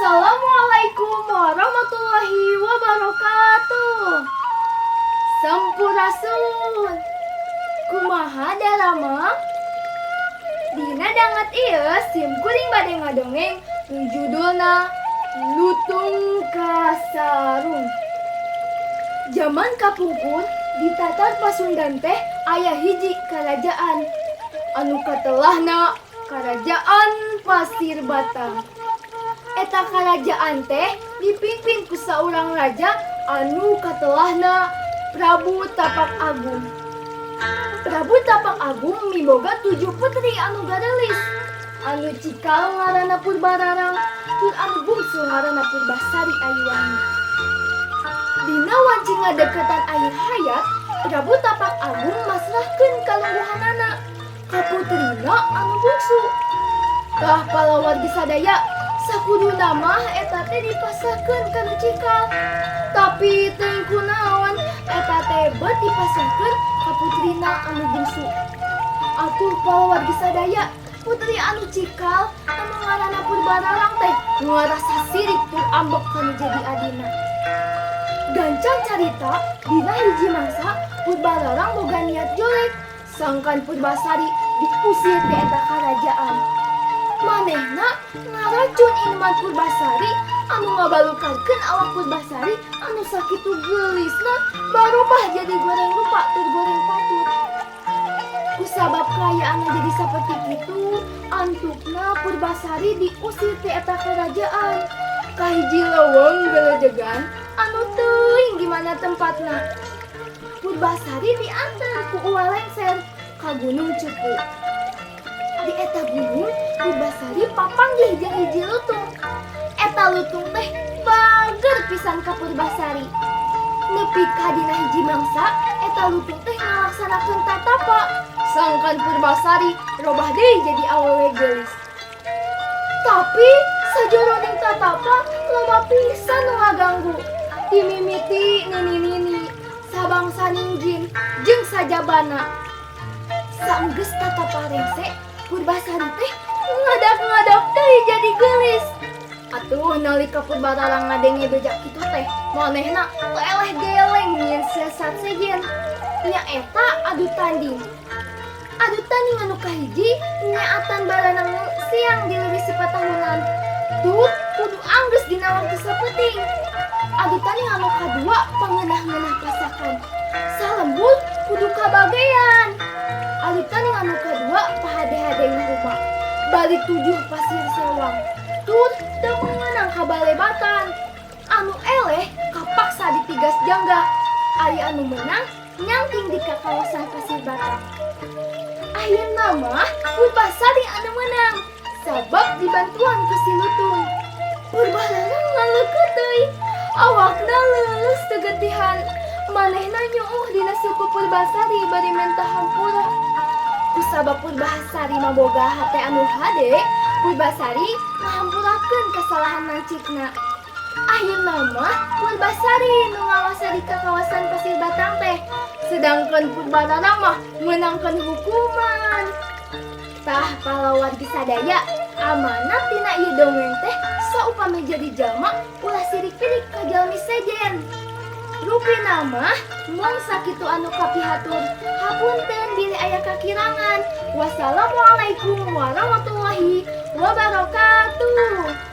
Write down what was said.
Assalamualaikum warahmatullahi wabarakatuh. Sampurasun. Kumaha daramang? Dina danget ieu sim kuring bade ngadongeng nu judulna Lutung Kasarung. Zaman kapungkur di Tatar Pasundan teh aya hiji karajaan anu katelahna Karajaan Pasir Batang. Eta karajaan teh dipimpin ku saurang raja anu katelahna Prabu Tapak Agung. Prabu Tapak Agung miboga tujuh putri anu garelis. Anu cikal ngaranna Purbararang, tur anu bungsu ngaranna Purbasari Ayuwangi. Dina wanci ngadeukeutan akhir hayat, Prabu Tapak Agung masrahkeun kalungguhanana ka putrina anu bungsu. Tah, palawargi sadaya, sakuduna mah eta teh dipasrahkeun ka nu cikal. Tapi teuing kunaon eta teh beut dipasrahkeun ka putrina anu bungsu. Atuh palawargi sadaya, putri anu cikal anu ngaranna Purbararang teh ngarasa sirik tur ambek kanu jadi adina. Gancang carita, dina hiji mangsa Purbararang boga niat jelek sangkan Purbasari diusir ti eta karajaan. Manehna ngaracun inuman Purbasari anu ngabalukarkeun awak Purbasari anu sakitu geulisna barobah jadi goreng rupa tur goreng patut. Kusabab kaayaanna jadi saperti kitu, antukna Purbasari diusir ti eta kerajaan ka hiji leuweung gelejegan anu teuing di mana tempatna. Purbasari diantar ku Uwa Lengser ka Gunung Cepu. Di eta gunung Purbasari papanggih jeung hiji lutung. Eta lutung teh bager pisan ka Purbasari. Nepi ka dina hiji mangsa eta lutung teh ngalaksanakeun tatapa sangkan Purbasari robah deui jadi awewe geulis. Tapi sajoroning tatapa loba pisan nu ngaganggu. Timimiti nini-nini, sabangsaning jin, jeung sajabana. Saenggeus tatapa rengse, Purbasari teh ngadak-ngadak deui jadi geulis. Atuh nalika Purbararang ngadenge beja kitu teh, manehna teu eleh geleng nyieun siasat sejen. Nyaeta adu tanding. Adu tanding anu kahiji nyaatan baranang siang di leuwih sipatahunan. Tur kudu anggeus dina waktu sapeuting. Adu tanding anu kadua pangeunah-ngeunah pasakan. Salembur kudu kabagean. Adu tanding anu kadua pahade-hade ngahuma. Balik tujuh pasir sewang. Tur teu meunang kabalebatan. Anu eleh kapaksa ditigas jangga. Ari anu menang nyangking di kawasan Pasir Batang. Akhirna mah Purbasari anu menang sabab dibantuan ku si lutung. Purbararang ngaleukeut deui. Awakna leuleus teu getihan. Manehna nyuuh dina suku Purbasari bari menta hampura. Kusabab Purbasari maboga hate anu hade, Purbasari ngahampurakeun kesalahan lancikna. Akhirna mah Purbasari nu ngawasa di kawasan Pasir Batang teh. Sedangkan Purbararang mah meunangkeun hukuman. Tah, palawargi sadaya, amanat tina ieu dongeng teh saupami jadi jalma ulah sirik-pirik ka jalmi sejen. Rupina mah mung sakitu anu kapihatur. Hapunten bilih aya kakirangan. Wassalamualaikum warahmatullahi wabarakatuh.